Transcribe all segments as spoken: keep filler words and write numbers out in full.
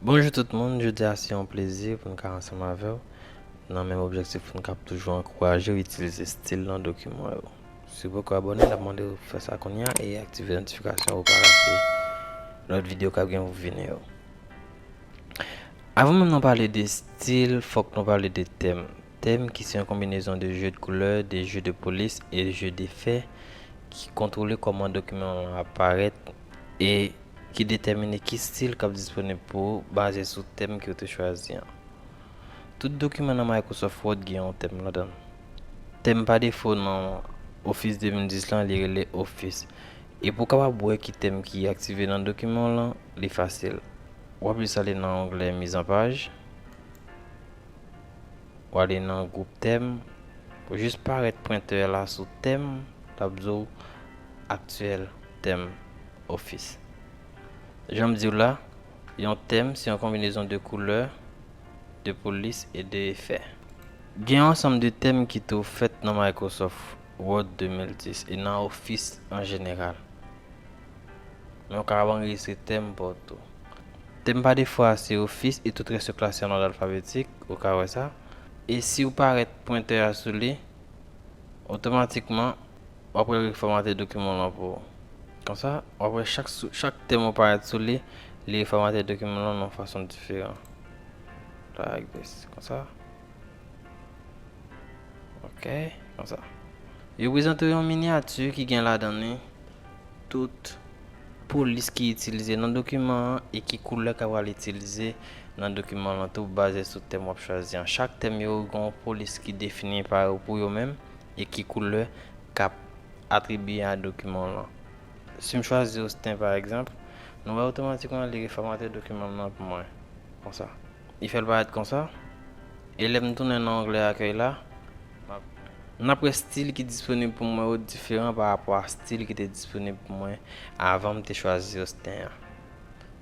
Bonjou tout moun, jodi a se yon plezi pou n ka ansanm avè w nan menm objektif pou n ka toujou ankouraje w itilize stil nan dokiman yo. Si w poko abòne, n ap mande w fè sa kounye a e aktive notifikasyon pou w pa rate lòt videyo k ap gen pou vini yo. Avan menm nou pale de stil, fòk nou pale de tèm. Tèm ki se yon konbinezon de jeu de couleur, de jeu de police e de jeu d'effet ki kontwole kòman dokiman an ap parèt e ki detèmine ki stil k ap disponib pou ou baze sou tèm ke w te chwazi an. Tout dokiman nan Microsoft Word gen yon tèm ladan l. Tèm pa defo nan Office de mil dis lan, li rele Office. E pou w kapab wè ki tèm ki aktive nan dokiman w lan, li fasil. W ap jis ale nan onglè Mise en page. W ale nan gwoup tèm. Pou jis parèt pwentè la sou tèm, l ap di w aktyèl tèm Office. Jan m di w la, yon tèm se yon konbinezon de koulè, de polis e de efè. Gen yon ansanm de tèm ki tou fèt nan Microsoft Word de mil dis e nan Office an jeneral. Men w kapab anrejistre tèm pa w tou. Tèm pa defo a se Office e tout rès yo klase an òd alfabetik, ou ka wè sa. E si w parèt pwentè a sou li, otomatikman, w ap wè l refòmate dokiman w lan pou ou. Konsa, w ap wè chak, sou, chak tèm ou parèt sou li, li refòmate dokiman w lan nan yon fason diferan. Like this, konsa. Ok, konsa. Yo prezante w yon minyati ki gen ladan li tout polis ki itilize nan dokiman an e ki koulè k ap pral itilize nan dokiman lan tou baze sou tèm w ap chwazi an. Chak tèm yo gen yon polis ki defini pa yo pou yo menm e ki koulè k ap atribye a dokiman lan. Si m chwazi Austin pa egzanp, nou wè otomatikman li refòmate dokiman lan pou mwen. Konsa. Li fè l parèt konsa. E lè m tounen nan onglè akèy la, n ap wè stil ki disponib pou mwen yo diferan pa rapò a stil ki te disponib pou mwen avan m te chwazi Austin an.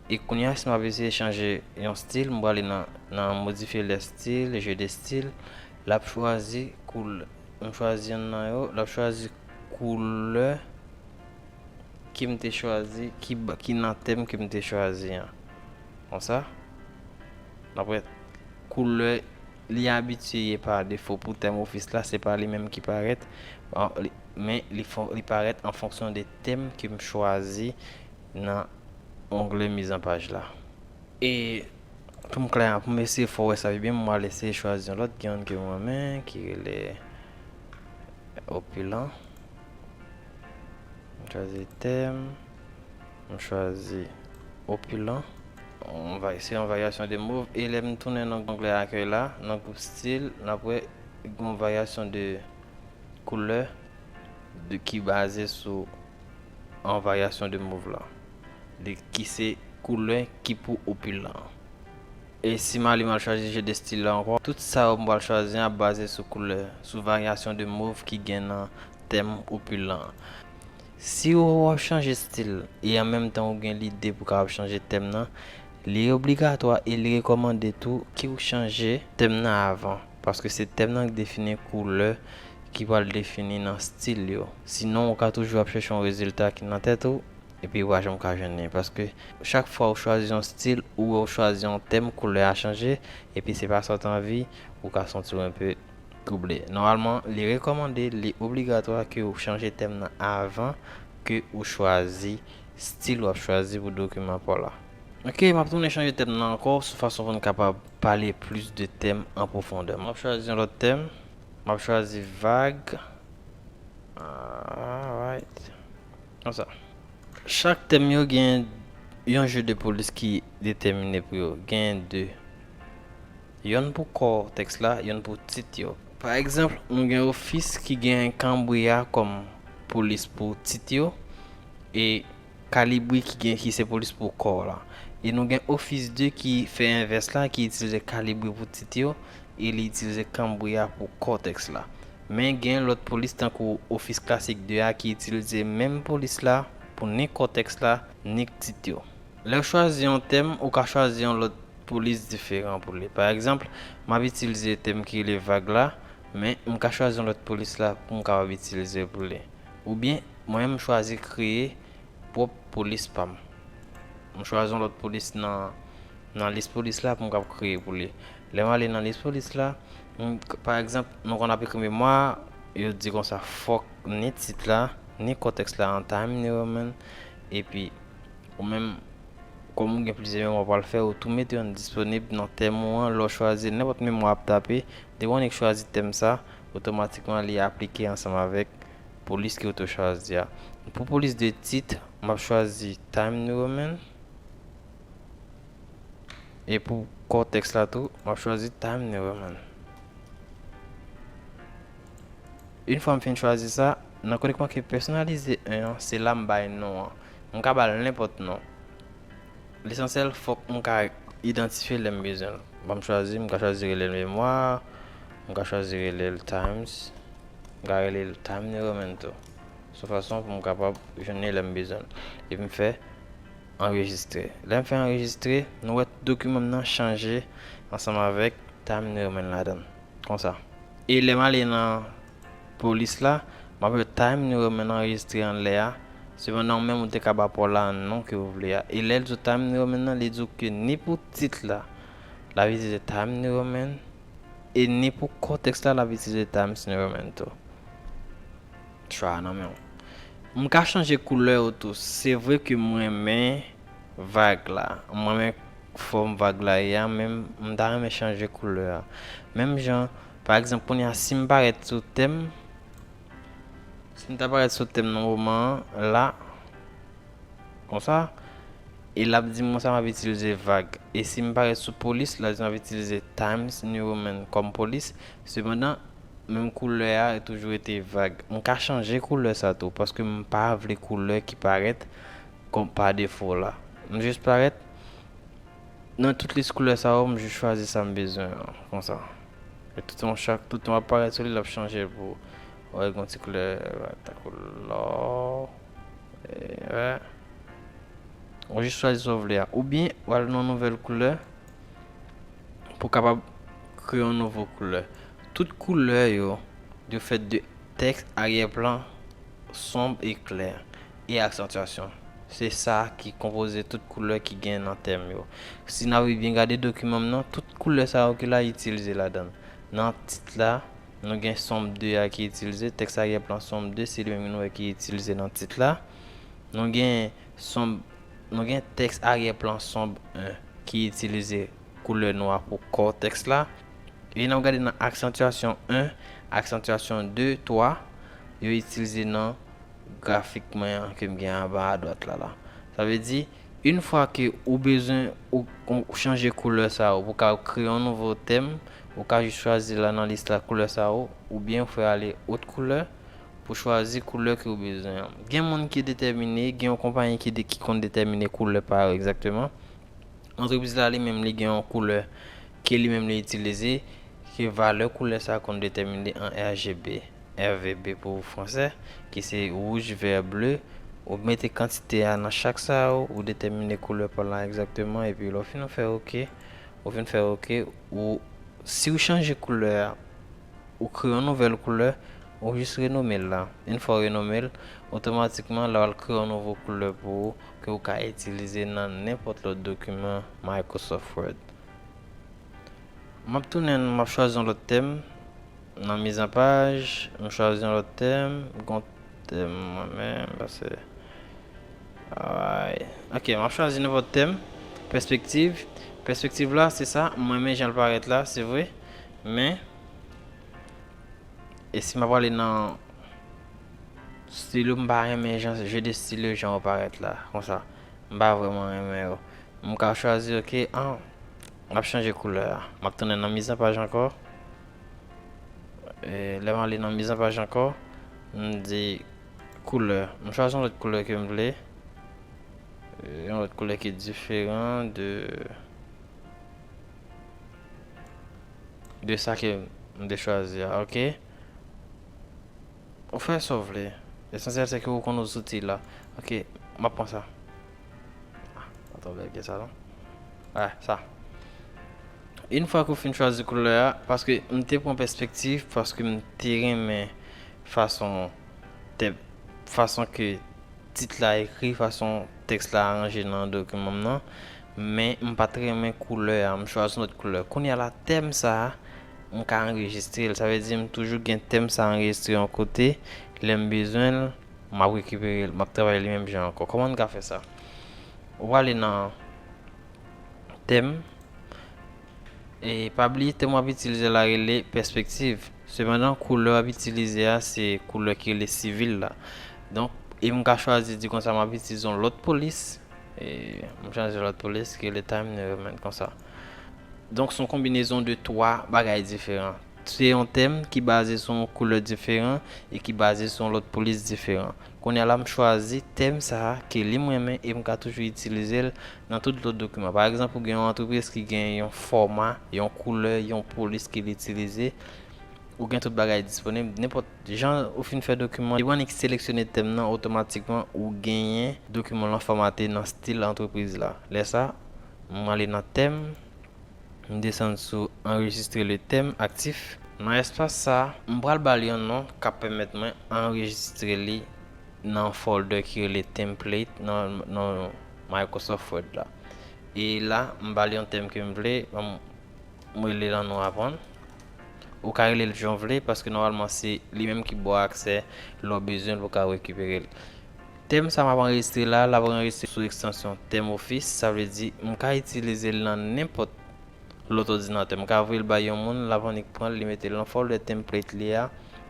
E kounye a, si m ap eseye chanje yon stil, m prale nan, nan modifye lè stil, jeu de stil, l ap chwazi koulè. M chwazi yonn nan yo, l ap chwazi koulè ke m te chwazi, ki, ki nan tèm ke m te chwazi an. Konsa, n ap wè koulè li abitye ye pa defo pou tèm Office la, se pa li menm ki parèt, an, li, men li, fon- li parèt an fonksyon de tèm ke m chwazi nan onglè Mise en page la. E pou m klè, pou m eseye fè w wè sa pi byen, m pral eseye chwazi yon lòt, gen youn ke m renmen, ki rele Opulent. M chwazi tèm, m chwazi Opulent. On va essayer en variation de mauve. E lè m tounen nan onglè akèy la, nan gwoup stil, n ap wè yon varyasyon de koulè de, ki baze sou an varyasyon de mauve la, de, ki se koulè ki pou Opulent. E si m ale m al chwazi jeu de stil la ankò, tout sa yo m pral chwazi an ap baze sou koulè, sou varyasyon de mauve ki gen nan tèm Opulent an. Si w ap chanje stil e an menm tan ou gen lide pou kapab chanje tèm nan, li obligatwa e li rekòmande tou ke w chanje tèm nan avan, paske se tèm nan ki defini koulè ki pral defini nan stil yo. Sinon, ou ka toujou ap chèche yon rezilta ki nan tèt ou, epi ou pa janm ka jwenn li. Paske chak fwa ou chwazi yon stil, ou wè ou chwazi yon tèm, koulè a chanje, epi se pa sa w te anvi, ou ka santi w enpe twouble. Nòmalman, li rekòmande, li obligatwa ke ou chanje tèm nan avan ke ou chwazi stil w ap chwazi pou dokiman pa w la. Ok, m ap tounen chanje tèm nan ankò sou fason pou n kapab pale plis de tèm an pwofondè. M ap chwazi yon lòt tèm. M ap chwazi vag. Alright. Konsa. Chak tèm yo gen yon jeu de police ki detèmine pou yo. Gen de. Yonn pou kò tèks la, yonn pou tit yo. Pa egzanp, nou gen Office ki gen Cambria kòm polis pou tit yo, e Calibri ki gen, ki se polis pou kò la. E nou gen Office de ki fè envès la, ki itilize Calibri pou tit yo, e li itilize Cambria pou kò tèks la. Men gen lòt polis tankou Office Classic de a ki itilize menm polis la pou ni kò tèks la, ni tit yo. Lè w chwazi yon tèm, ou ka chwazi yon lòt polis diferan pou li. Pa egzanp, m ap itilize tèm ki rele vag la, men m ka chwazi yon lòt polis la pou m kapab itilize pou li. Oubyen, mwen menm m chwazi kreye pwòp polis pa m. M chwazi yon lòt polis nan, nan lis polis la pou m kab kreye pou li. Lè m ale nan lis polis la, m, pa egzanp, nou konn ap ekri memwa, yo di konsa, fòk ni tit la, ni kò tèks la an Times New Roman, epi ou menm, kòm ou gen plizyè memwa w pral fè, ou tou mete yo disponib nan tèm ou an, lè w chwazi nenpòt memwa ap tape, depi w annik chwazi tèm sa, otomatikman li aplike ansanm avèk polis ke w te chwazi a. Pou polis de tit, m ap chwazi Times New Roman. E pou kò tèks la tou, m ap chwazi Times New Roman. Yon fwa m fin chwazi sa, nan kote k make pèsonalize en an, se la m bay non an. M ka ba l nenpòt non. Lesansyèl, fòk m ka idantifye lè m bezwen l. Ban m chwazi, m ka chwazi rele l memwa, m ka chwazi rele l Times, m ka rele l Times New Roman tou. Sou fason pou m kapab jwenn li lè m bezwen l. Epi m fè anrejistre. Lè m fè anrejistre, nou wè dokiman m nan chanje ansanm avèk Times New Roman ladan l. Konsa. E lè m ale nan polis la, m ap wè Times New Roman anrejistre anlè a. Sepandan, ou menm ou te ka ba pa w la non ke ou vle a. E lè l di w Times New Roman nan, li di w ke ni pou tit la, l ap itilize Times New Roman, e ni pou kò tèks la, l ap itilize Times New Roman tou. Chwa a nan men w. M ka chanje koulè yo tou. Se vre ke m renmen vag la. M renmen fòm vag la ye a, men m ta renmen chanje koulè a. Menm jan, pa egzanp, kounye a, si m parèt sou tèm, si m ta parèt sou tèm nan moman an, la, konsa, e l ap di m konsa m ap itilize vag. E si m parèt sou polis, l ap di m ap itilize Times New Roman kòm polis. Sepandan, menm koulè a toujou rete vag. M ka chanje koulè sa tou, paske m pa vle koulè ki parèt kòm pa defo la. M jis parèt nan tout lis koulè sa yo, m jis chwazi sa m bezwen an, konsa. E toutan chak, toutan w ap parèt sou li, l ap chanje l pou ou. Wè, gon ti koulè, tankou lò. E, wè. Ou jis chwazi sa w vle a. Oubyen, w al nan nouvèl koulè pou w kapab kreye yon nouvo koulè. Tout koulè yo, yo fèt de tèks aryè plan sonb e klè e aksantyasyon. Se sa ki konpoze tout koulè ki gen nan tèm yo. Si n ap byen gade dokiman m nan, tout koulè sa yo ki la itilize ladan l. Nan tit la, nou gen sonb de a ki itilize, tèks aryè plan sonb de, se li menm nou wè ki itilize nan tit la. Nou gen sonb, nou gen tèks aryè plan sonb en ki itilize koulè nwa pou kò tèks la. E n ap gade nan aksantyasyon en, aksantyasyon de, twa, yo itilize nan grafik mwen an ke m gen anba adwat la la. Sa vle di, yon fwa ke ou bezwen, ou, ou chanje koulè sa yo, pou ka kreye yon nouvo tèm, ou ka jis chwazi la nan lis la koulè sa yo, oubyen ou fè ale ot koulè pou chwazi koulè ke ou bezwen an. Gen moun ki detèmine, gen yon konpayi ki de, ki konn detèmine koulè pa yo egzakteman. Antrepriz la li menm li gen yon koulè ke li menm li itilize, ke valè koulè sa konn detèmine an R G B, R V B pou fransè, ki se wouj, vè, ble. Ou mete kantite a nan chak sa yo, ou detèmine koulè pa w la egzakteman, epi lè w fin fè oke, ou fin fè oke, ou, si w chanje koulè a, ou kreye yon nouvèl koulè, ou jis renome l la. Yon fwa w renome l, otomatikman la w al kreye yon nouvo koulè pou ou, ke ou ka itilize nan nenpòt lòt dokiman Microsoft Word. M ap tounen, m ap chwazi yon lòt tèm. Nan mizanpaj, m chwazi yon lòt tèm. Gon tèm mwen menm, paske, ay. Ok, m ap chwazi nenpòt tèm. Pèspektiv. Pèspektiv la, se sa. M renmen jan l parèt la, se vre. Men, e si m ap prale nan stil yo, m pa renmen jan, je de stil yo, jan yo parèt la. Konsa. M pa vrèman renmen yo. M ka chwazi, ok, an, m ap chanje koulè a. M ap tounen nan mizanpaj ankò. E, lè m ale nan mizanpaj ankò, m di koulè. M chwazi yon lòt koulè ke m vle. E, yon lòt koulè ki diferan de, de sa ke m te chwazi a, ok? Ou fè sa w vle. Lesansyèl se ke ou konn zouti la. Ok, m ap pran sa. Ah, pa twò bèl ke sa non. Ah, sa. Yon fwa ke w fin chwazi koulè a, paske m te pran pèspektiv, paske m te renmen fason tèm, fason ke tit la ekri, fason tèks la aranje nan dokiman m nan. Men m pa t renmen koulè a, m chwazi yon lòt koulè. Kounye a la, tèm sa a, m ka anrejistre l. Sa vle di m toujou gen tèm sa a anrejistre yon kote. Lè m bezwen l, m ap rekipere l, m ap travay li menm jan ankò. Kòman n ka fè sa? Ou ale nan tèm. E pa bliye, tèm w ap itilize la rele pèspektiv. Sepandan, koulè w ap itilize a, se koulè ki rele sivil la. Donk, e m ka chwazi di konsa, m ap itilize yon lòt polis. E m chwazi lòt polis ki rele Time New Roman konsa. Donk, se yon konbinezon de twa bagay diferan. Se yon tèm ki baze sou yon koulè diferan e ki baze sou yon lòt polis diferan. Kounye a la, m chwazi tèm sa a ke li m renmen e m ka toujou itilize l nan tout lòt dokiman. Pa egzanp, ou gen yon antrepriz ki gen yon fòma, yon koulè, yon polis ke l itilize, ou gen tout bagay disponib. Nenpòt jan ou fin fè dokiman, li annik seleksyone tèm nan otomatikman, ou genyen dokiman lan fòmate nan stil antrepriz la. Lè sa, m ale nan tèm, m desann sou enregistrer le thème actif. Nan espas sa, m pral ba l yon non k ap pèmèt mwen anrejistre li nan folder ki rele template nan, nan Microsoft Word la. E la, m ba l yon tèm ke m vle, m, m rele l an non aprann. Ou ka rele l jan w vle, paske nòmalman se li menm ki ba w aksè lè w bezwen l pou w ka rekipere l. Tèm sa m ap anrejistre la, l ap anrejistre sou ekstansyon tèm Office, sa vle di m ka itilize l nan nenpòt lòt òdinatè. M ka voye l bay yon moun, l ap annik pran l, li mete l nan folder template li a,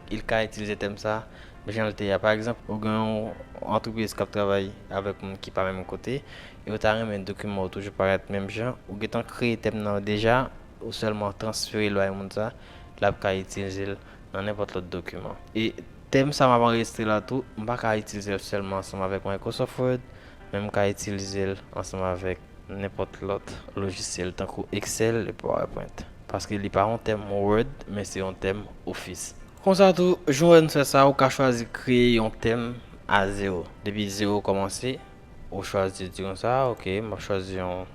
e l ka itilize tèm sa jan l te ye a. Pa egzanp, ou gen yon antrepriz k ap travay avèk moun ki pa menm kote, e ou ta renmen dokiman ou toujou parèt menm jan, ou gentan kreye tèm nan deja, ou sèlman transfere l bay moun sa, l ap ka itilize l nan nenpòt lòt dokiman. E tèm sa m ap anrejistre la tou, m pa ka itilize l sèlman ansanm avèk Microsoft Word, men m ka itilize l ansanm avèk nenpòt lòt lojisyèl tankou Excel e PowerPoint. Paske li pa yon tèm Word, men se yon tèm Office. Konsa tou, jan w wè n fè sa, ou ka chwazi kreye yon tèm a zewo. Depi zewo kòmanse, ou chwazi di konsa, ok, m ap chwazi yon,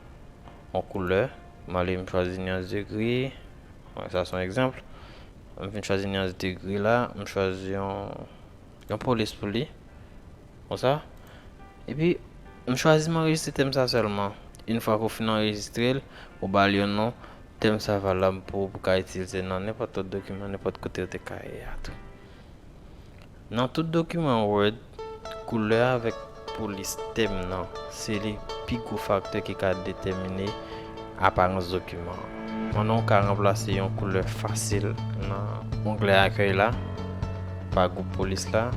yon koulè. M ale m chwazi nyans de gri. Wè, sa se yon egzanp. M fin chwazi nyans de gri la, m chwazi yon, yon polis pou li. Konsa. Epi, m chwazi m anrejistre tèm sa sèlman. Yon fwa ke w fin anrejistre l, ou ba l yon non, tèm sa valab pou ou pou ka itilize nan nenpòt lòt dokiman, nenpòt kote w te ka ye a tou. Nan tout dokiman Word, koulè avèk polis tèm nan, se li pi gwo faktè ki ka detèmine aparans dokiman an. Pandan w ka ranplase yon koulè fasil nan onglè akèy la pa gwoup polis la,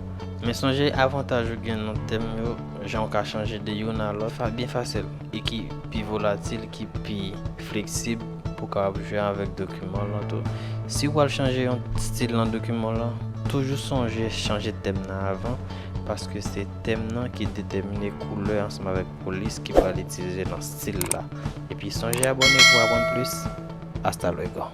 men sonje avantaj ou gen nan tèm yo, jan w ka chanje de youn a lòt, fa-, byen fasil, e ki pi volatil, ki pi fleksib pou w kapab jwe avèk dokiman lan tou. Si w pral chanje yon stil nan dokiman lan, toujou sonje chanje tèm nan avan, paske se tèm nan ki detèmine koulè ansanm avèk polis ki pral itilize nan stil la. Epi sonje abòne pou w aprann plis. Hasta luego.